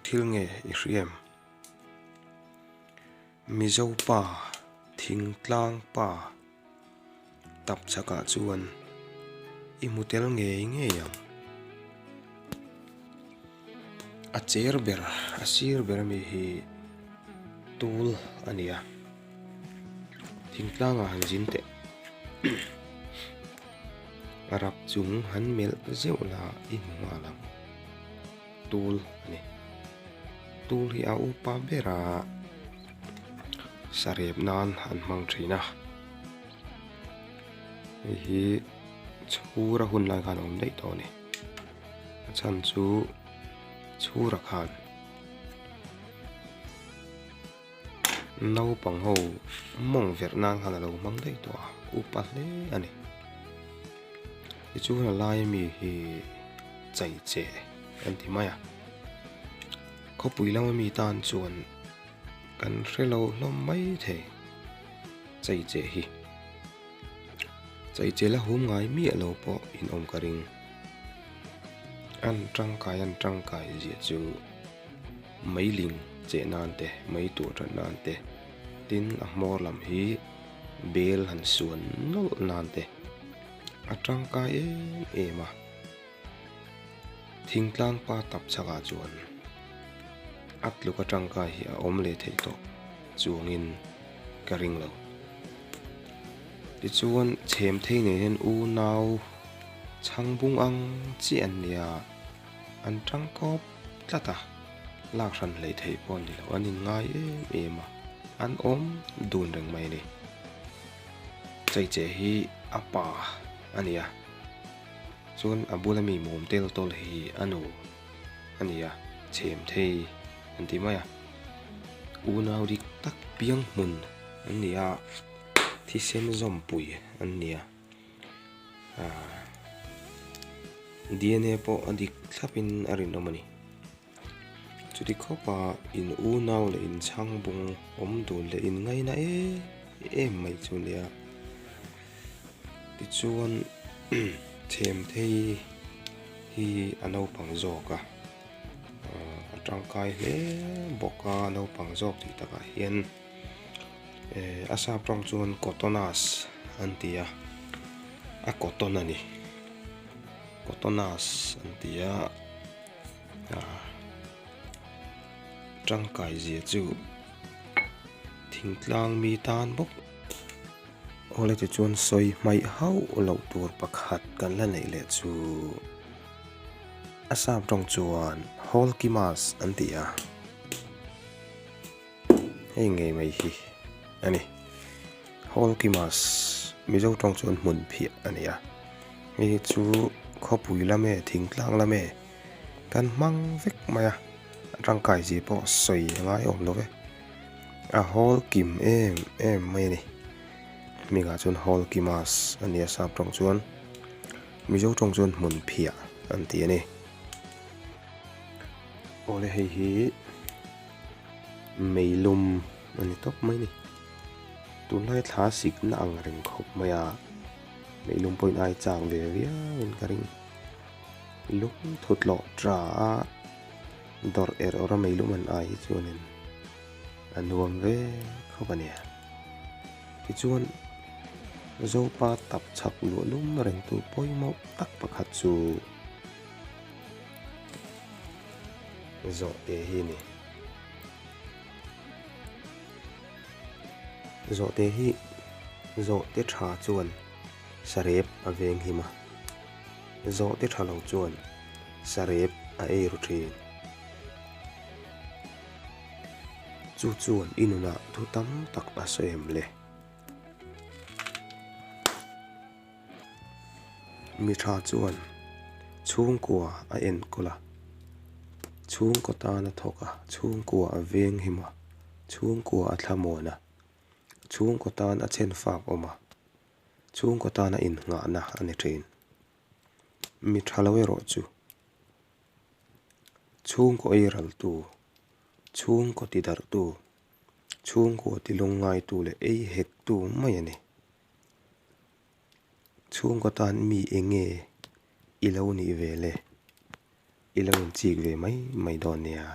thil nge i hria em? Mizo pa, thingtlang pa tap chakah chuan i hmu tel ngei ngei ang. A cher ber, a sir ber ami hi tul a ni a, thingtlangah han zin teh. A rap chung han melh zeuh la i hmu nghal ang. Tul a ni. Tul hi a upa ber a, sarep nan an hmang thin a. Hei hi chhura hun lai khan a awm daih tawh a ni. A chhan chu chhura khan naupang ho mawng verh nan khan a lo hmang daih tawh a, upa hle a ni. Tichuan a laia mi hi chaiche an ti mai a, khawpui lama mi tan chuan kan hre lo hlawm mai thei chaiche hi. Chaiche la hum ngai miah lo pawh in awm ka ring. An tangkai an tangkai zia chu meiling cheh nan te, mei tur that nan te, tin a hmawr lam hi bel han suan nawlh nan te a tangkai em em a. Thingtlang pa tap chakah chuan a tluk atangkai hi a awm leh theih tawh chuangin ka ring lo. Tichuan chhem thei nei hian unau chhang bung ang chiah an ni a, an tang kawp tlat a, lak hran hleih theih pawh a ni lo, an inngai em em a, an awm dun reng mai a ni. Chaiche hi a pa a ni a. Chuan a bula mi mum tel tawl hi a nu a ni a, chhem thei an ti mai a. Unau dik tak piang hmun an ni a, thisen zawmpui an ni a. Aaa DNA pawh a dik thlapin a rinawm a ni. Chuti khawpa in unau leh in chhangbung awm dun leh in ngaina em em mai chu nia. Tichuan Chhemthei hi a naupang zawk a, a tangkai hle bawk a naupang zawk tih takah hian a sap tawng chuan cotonas an ti a, a cotton a ni cotonas an ti a. Tangkai zia chu thingtlang mi tan bawk. Awle tichuan sawi hmaih hauh loh tur pakhat kan la neih leh chu a sap tawng chuan Holkimas an ti a, hei ngei mai hi a ni. Holkimas Mizo tawng chuan hmun phiah a ni a, hei hi chu khawpui lam e thingtlang lam e kan hmang vek mai a, a tangkai zia pawh sawi a ngai awm lo ve, a hawl kim em em mai a ni, hmingah chuan Holkimas a ni a sap tawng chuan Mizo tawng chuan hmun phiah an ti a ni. Awle hei hi meilum a ni tawp mai a ni. Tunlai thla sikna ang reng khawp mai a, meilum pawhin ai chak ve viau in ka ring. Lung thut loh tha a dawrh er awrh a meilum an ai hi chuanin a nuam ve khawp a nia. Tichuan Zopa tap chhak luah lum rengtu pawimawh tak pakhat chu Zawhte hi a ni. Zawhte hi zawhte tha chuan sarep a veng him a, zawhte tha lo chuan sarep a ei ru thin. Chu chuan i nunah thu tam tak a sawi em le? Mi tha chuan chhungkua a enkawl a, chhungkaw tan a thawk a, chhungkua a veng him a, chhungkua a thlamuan a, chhungkaw tan a chhen fak awm a, chhungkaw tana innghahna a ni thin. Mi tha lo erawh chu chhungkaw ei raltu, chhungkaw ti darhtu, chhungkaw ti lungngaitu leh ei hektu mai a ni. Chhungkaw tan mi eng nge i lo nih ve le? I lo inchik ve mai mai dawn nia.